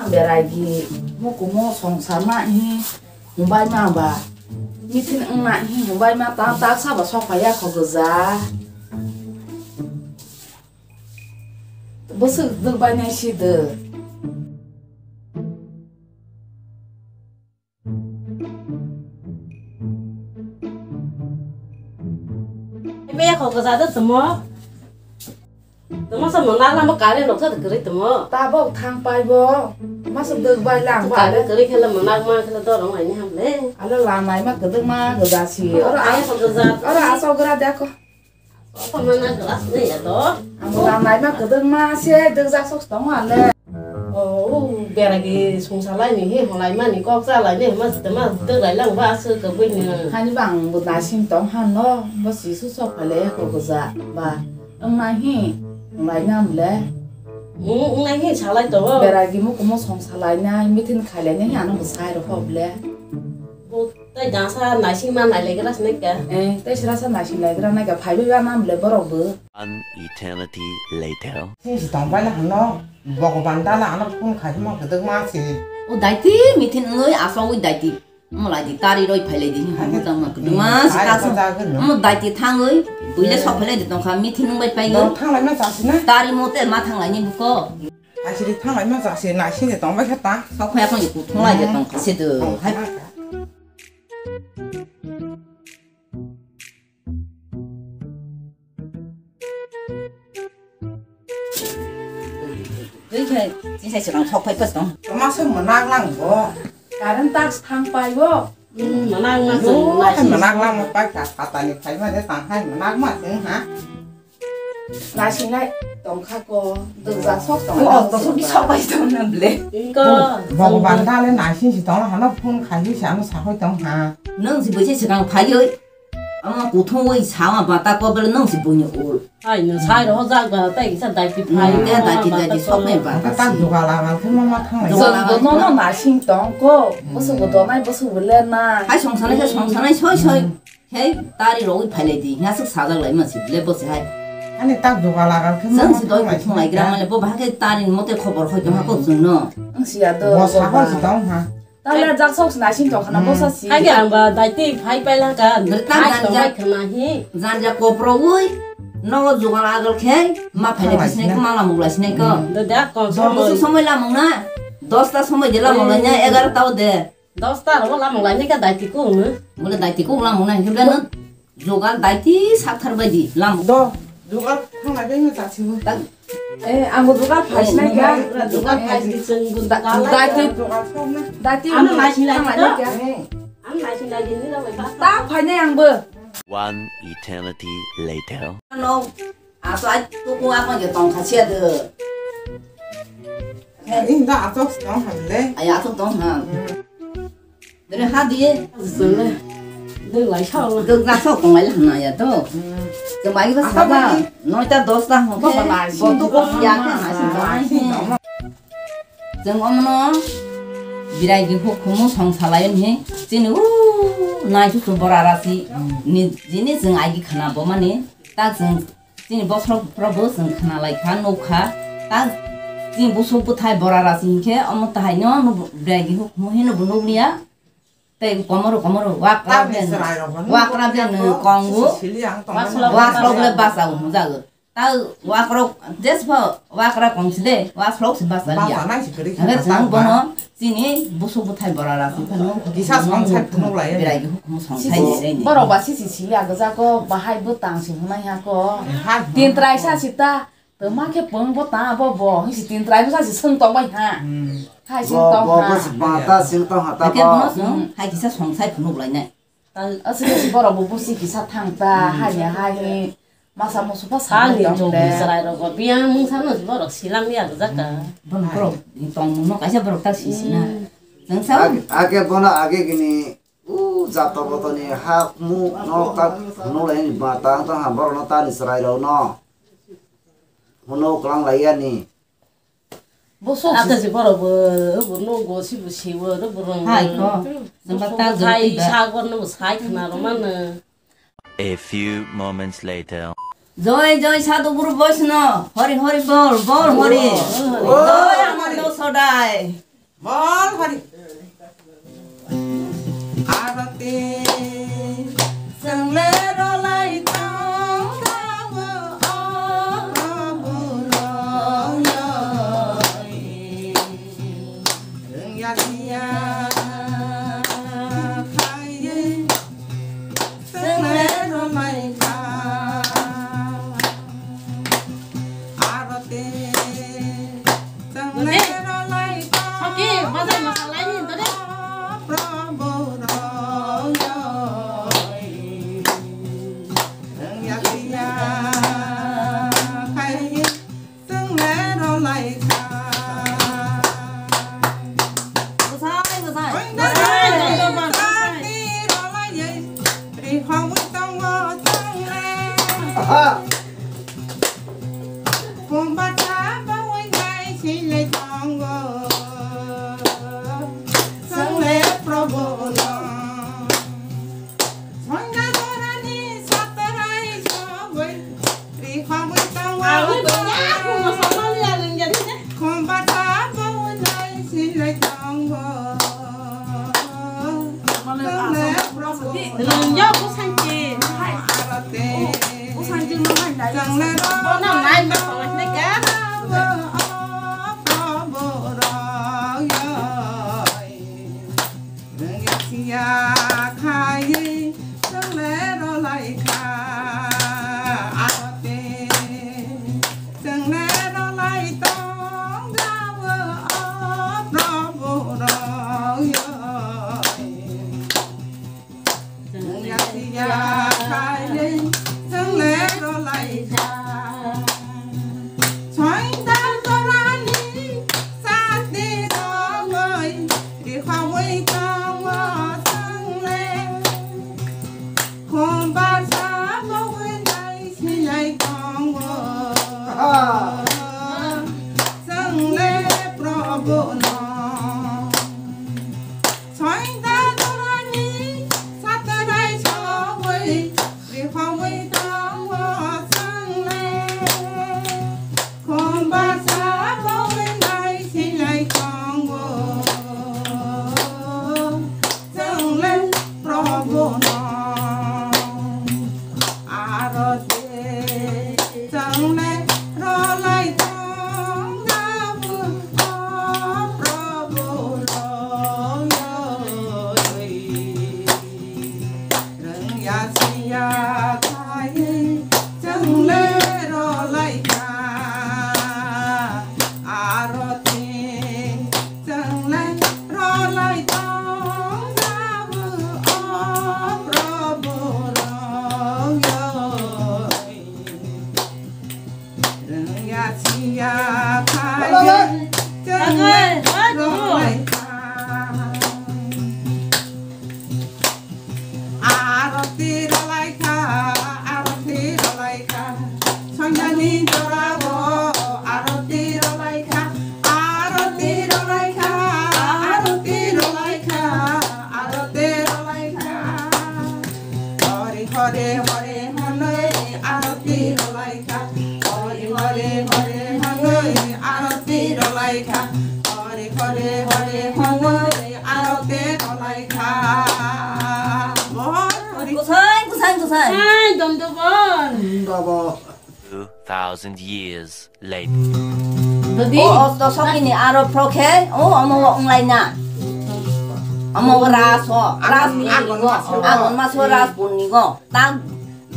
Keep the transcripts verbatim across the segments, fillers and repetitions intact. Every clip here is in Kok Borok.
Berai di mukumu songsa ma hi humbai ma ba. Mithin wngna hi humbai ma ta ta sabo sok phaiya kho gwja. Bwswk dwk bainai si dwk. Ebe kho gwja de tamo. Tamo sa mo nang nang bo kare nok sa de kre tamo. Tabok thang pai bo. Masa dwk bai lang ba. Kare kre khela mo nang ma khela dorong ai ni ham le. Ala la nai ma kwdwk ma gwja si. Oro ai kho gwja. Oro aso gra de ko. Oto mana glass de ya to. Amo la nai ma kwdwk ma se dwk ja sok tong ale. O, o, beragi songsa lai ni he, holai mani kok cha lai ni, ma, ma, dwk lai lang ba, aswk kwbui ni. Hani bang bo naising tong han no, bo si su sok phale ko gwja ba. Wng nai hi, wng lai nam le. Wng, wng nai hi, sa lai to. Beragi mukumu songsa lai nai, mithin khai lai nai, ano bo sai ro hob le. Bo tei jangsa naising ma nai lai gra sinai ka. Eh, tei sra sa naising lai gra nai ka, phai bai ba nam le borok bo. An eternity later. Sini si tong pai na hano, Bhagwan dala ano phone khai ma kwdwk ma si. O daiti, mithin wngwi asogwi daiti. Omo lai di, tari roi phai lai di, himo tang ma kwdwma si ta song. Omo daiti thangwi, buile sok phai lai di tongkha, mithin wngbai pai. Dor thang lai ma chasi na. Tari mote ma thang lai ni buko. Asiri thang lai ma chasi, naising de tong bai kha ta. Sok phai apang ku thung lai de tongkha se do. Hai. Twi khe, chini sai swkang sok phai pas tong. Toma se mwnang lang bo. Current tax thang pai bo. Hmm, mwnang lang. Bo hai mwnang lang mo pai ka, pata ni phai ma de tang hai mwnang ma sing ha. Naising lai tong kha ko, dwk ja sok tong. Oh, to so bi sok pai tong na ble. Ingko. Bhagwan da le naising si tong hano phone khai si ano sa hoi tong ha. Nung si bo se swkang phai oi. Ama kuthung oi sama bata ko bele nung si buini ul. Hai, nung sai ro jak ba, tai kisa daiti phai. Hmm, ya daiti, daiti sok nai ba. Bata tak jugal agal khe ma ma thang lai. Jugal agal. Jong no no nasing tong ko. Bosu bo donai, bosu bo le nai. Hai songsanai, hai songsanai, soi, soi. Hei, tari rogwi phai lai di. Nya sik sajak lai ma si, le bosi hai. Ani tak jugal agal khe ma ma thang lai. Jang si doi kuthung lai gra ma le, bo bahai khe tari mote khobor hoi tong ha ko jung no. Ang si ya do. Bo sa hoi si tong ha. Tala jak sok sna sing tong khana bosa si. Hai ang ba daiti phai pai lang ka. Hai tong bai khana hi. Janja koprogwi nogo jugal agal khe ma phai lai sinai ko, ma lamuk lai sinai ko. Do da kon somoi. Somoi lamuk na. Dosta somoi de lamuk lai na, egarota o de. Dosta ro lamuk lai ni ka daiti ko na. Bole daiti ko lamuk na, hingke bole na. Jugal daiti sakthar bai di lamuk. Do, jugal thang lai bai ma chasi bo. Eh, ang bo jugal phai sinai kha. Jugal phai di chwng jugal. Daiti, jugal sok na. Daiti ano nai sinai kha. Ano nai sinai di ni bai ba. Ta phai nai ang bo. One eternity later. No, aso ai tu ko apa je tong kha sia de. Inda atok tong ham le. Ai atok tong ham. Dere ha diye. Zole. Dek lai sa. Dek lai sa tong lai hana ya to. Jeng bai ba sa ba. Noita dosta ho ke. Bo tu ko ya ke na si ba. Jeng omno birai gi huk humu song salai ni. Chini u nai su su bora rasi. Ni jini jeng ai gi khana bo mani. Ta jeng Chini bosrok rok bo chwng khna lai kha, nuk kha. Ta chini busuk bwthai bora ra chini khe omo tahai no, no bwragi huk mo hino bo nuk liya. Tei komoro komoro wakra ben, wakra ben no kongo. Wakrok le basa o hwnjago. Ta wakrok jes pho wakra kong si de, wakrok si basa liya. Hwnkhe chwng bono Chini busuk bwthai bora rasi phano kisa song sai phunuk lai. Berai di hukumu song sai ni rai ni. Borok ba sisi sili agajak o, bahai bwtang se hwnai ha ko. Tin trai sa sita, twma khe pung bwtang abo bo, hisi tin trai sa si sung tong bai ha. Hai sung tong ha. Bo bata sung tong ha ta bo. Hai kisa song sai phunuk lai nai. Aswk aswk borok bo busi kisa thang ta, hai ni hai ni. Masa musu pa sa ni tong de. Chwrai rok bo biyang mung sa no borok silang ya jaka. Borok tong no kaisa borok ta sisi na. Nang sa. Age bono age gini u jato boto ni ha mu no ta no lai ni ba ta ta ha borok no ta ni chwrai rok no. Huno klang lai ya ni. Bosok ata si borok bo, bo no go si bo si bo, ro bo rong. Hai ko. Nang ba ta jai sa gor no sai khna ro man. A few moments later. Joy joy sadhu guru Vaishno, hari hari bol bol hari. Joy amar do sodai. Bol hari. Arati, chwng le rolai tong, o Probu royoi. Chwng ya siya khai, chwng le rolai kha. Arati, chwng le rolai kha. Soki, bazar ma salai ni, dode. Probu royoi. Chwng ya siya khai. Chwng le rolai kha. Gosai, gosai. Gosai, gosai, gosai. Rihongwi tongo chwng le. Aha. Khumba ta bawi nai silai tongo. Chwng le Probu no. Sonda dorani satrai sogoi, rikhogoi tongo. Khomba ta bonai silai tongo. Chwng le Probu. Rwngya bwsangchi. Arate. Bwsangchi no hai nai. Chwng le Probu. Bono nai no tongoi nai ka. O Probu royoi. Rwngya siya khaiwi chwng le rolai kha. Arate chwng le rolai tong jago, o Probu royoi. Rwngya siya khaiwi chwng le rolai kha. Soinda dorani sati rogoi, rikhogoi tongo chwng le. Khumba sa bogoi nai silai tongo. Chwng le Probu no. Soinda dorani satrai sogoi, rikhogoi tongo chwng le. Khumba sa bogoi nai silai tongo. Chwng le Probu no. Arati chwng le rolai tong jago, o Probu royoi. Rwngya siya khai chwng le rolai kha. Arati chwng le rolai tong jago, o Probu royoi. Rwngya siya khai chwng le rolai kha. Arati rolai kha, arati rolai kha. Sonjani jorao arati rolai kha, arati rolai kha, arati rolai kha, arati rolai kha. Hori hore hore honoi arati rolai kha. Hori hore hore honoi arati rolai kha. Hori hore hore honoi arati rolai kha. Bor hori. Kusai, kusai, kusai. Hai, dom dobor. Dom dobor. Two thousand years later. Dodi. O, o, to sokini aro phro khe, o, omo o wng lai na. Omo o ras o, ras agon, purni agon go, mas o. Agon mas o ras purni go. Tak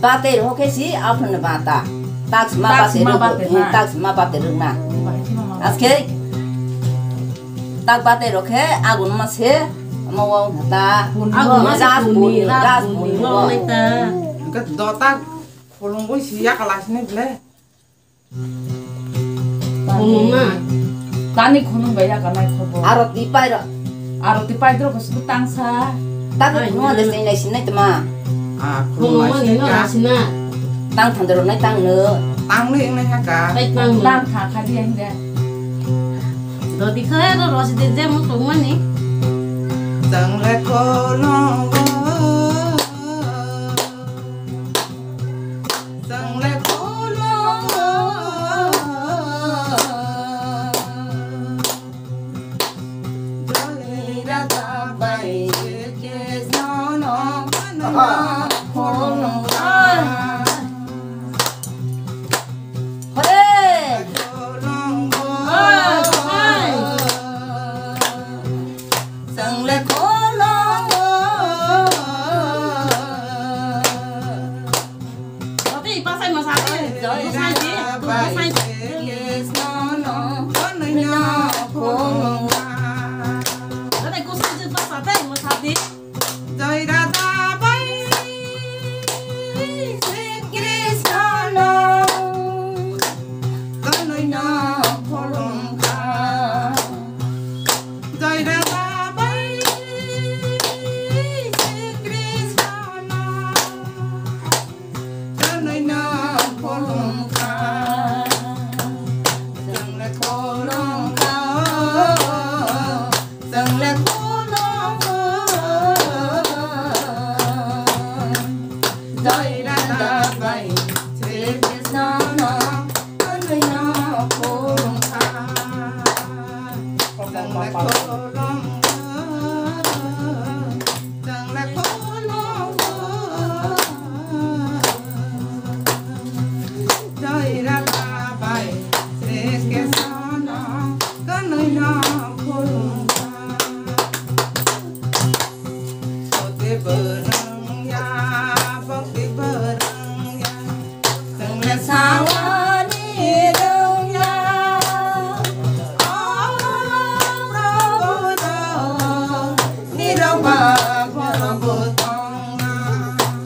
bate rok khe si aphano bata. Tak sma bate rok, tak sma bate rok na. Aske tak bate rok khe agun ma se, omo o ta. Agun ma se ras puni, ras puni go. Hwnkhe dota khulumgwi si yakala sini ble. Khulumma. Tani khulum bai yakalai khobo. Aro tipai ro. Aro tipai dro ko sudu tangsa. Tang no de sing nai sinai tma. Ah, khulumma ni no rasina. Tang thandro nai tang no. Tang ni nai haka. Tai tang no. Tang kha kha di ang de. Dodi khe ro rosi de je mu tong mani. Tang le ko no. Tang le ko no.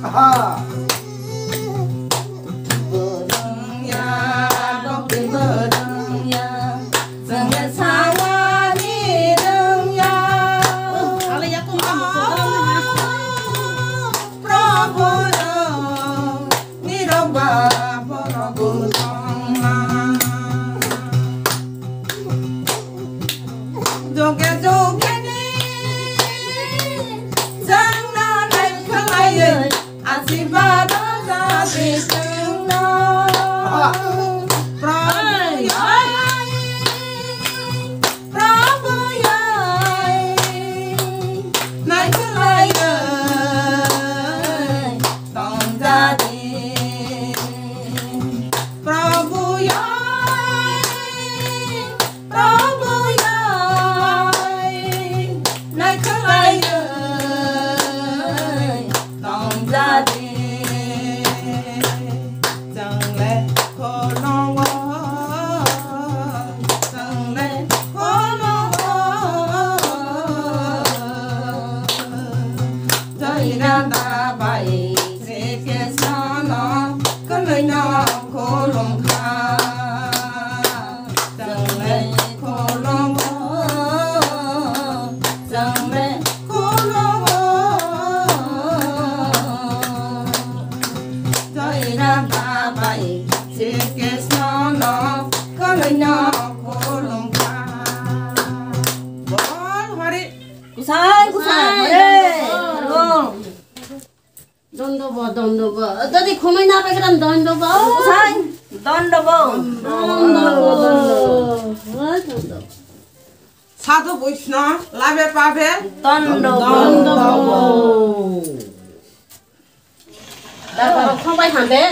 Aha. Joge joge ni jangna nai khalai, asirwad jadi tengna. Prabhu yai, Prabhu yai, nai khalai tong jadi. Prabhu yai, Prabhu yai, nai khalai tong jadi. Chang le khornongo, chang le khornongo. Jai Radha bai Sri Krishna no kwnwi no khulum kha. Chwng le khulum o, chwng le khulum o. Jai Radha bai Sri Krishna no kwnwi no khulum kha. Bol Hari. Kusai, kusai, Kusai, hare, hare. Dondo bo, dondo bo. Dodi khumui na pegram dondo bo. Kusai, dondo bo. Dondo bo. Dondo bo. Sadhu Vaishnav, labe pabe. Dondo bo. Dondo bo. Daba khong bai hambe.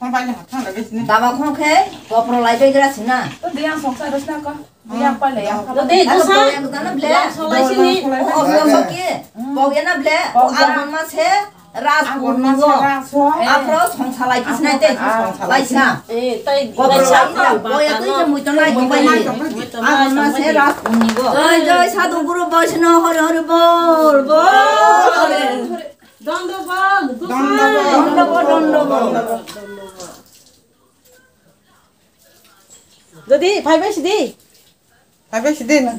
Khong bai ni hathang lagi sini. Daba khong khe, kopro lai begra sina. To dia songsa rosna ko. Dia pa le ya. Dodi, Ano kusai. Pok yang dana ble. Yang solai sini. Oh, oh, oh, oh, ki. Pok ya na ble. Pok ya. Agon ma se ras Agon ma se purnigo. Ras ho. Apro songsa lai kisna te. Ah. Songsa lai sina. Eh, tai kopro lai sina. Pok ya tu je muiton lai kong bai ni. Agon ma se ras purnigo. Jai jai sadhu guru Vaishnav hari hari bol bol. Dondo bol, Dondo bol. Dondo bol, dondo bol. Dodi, phai bai sidi. Phai bai sidi na.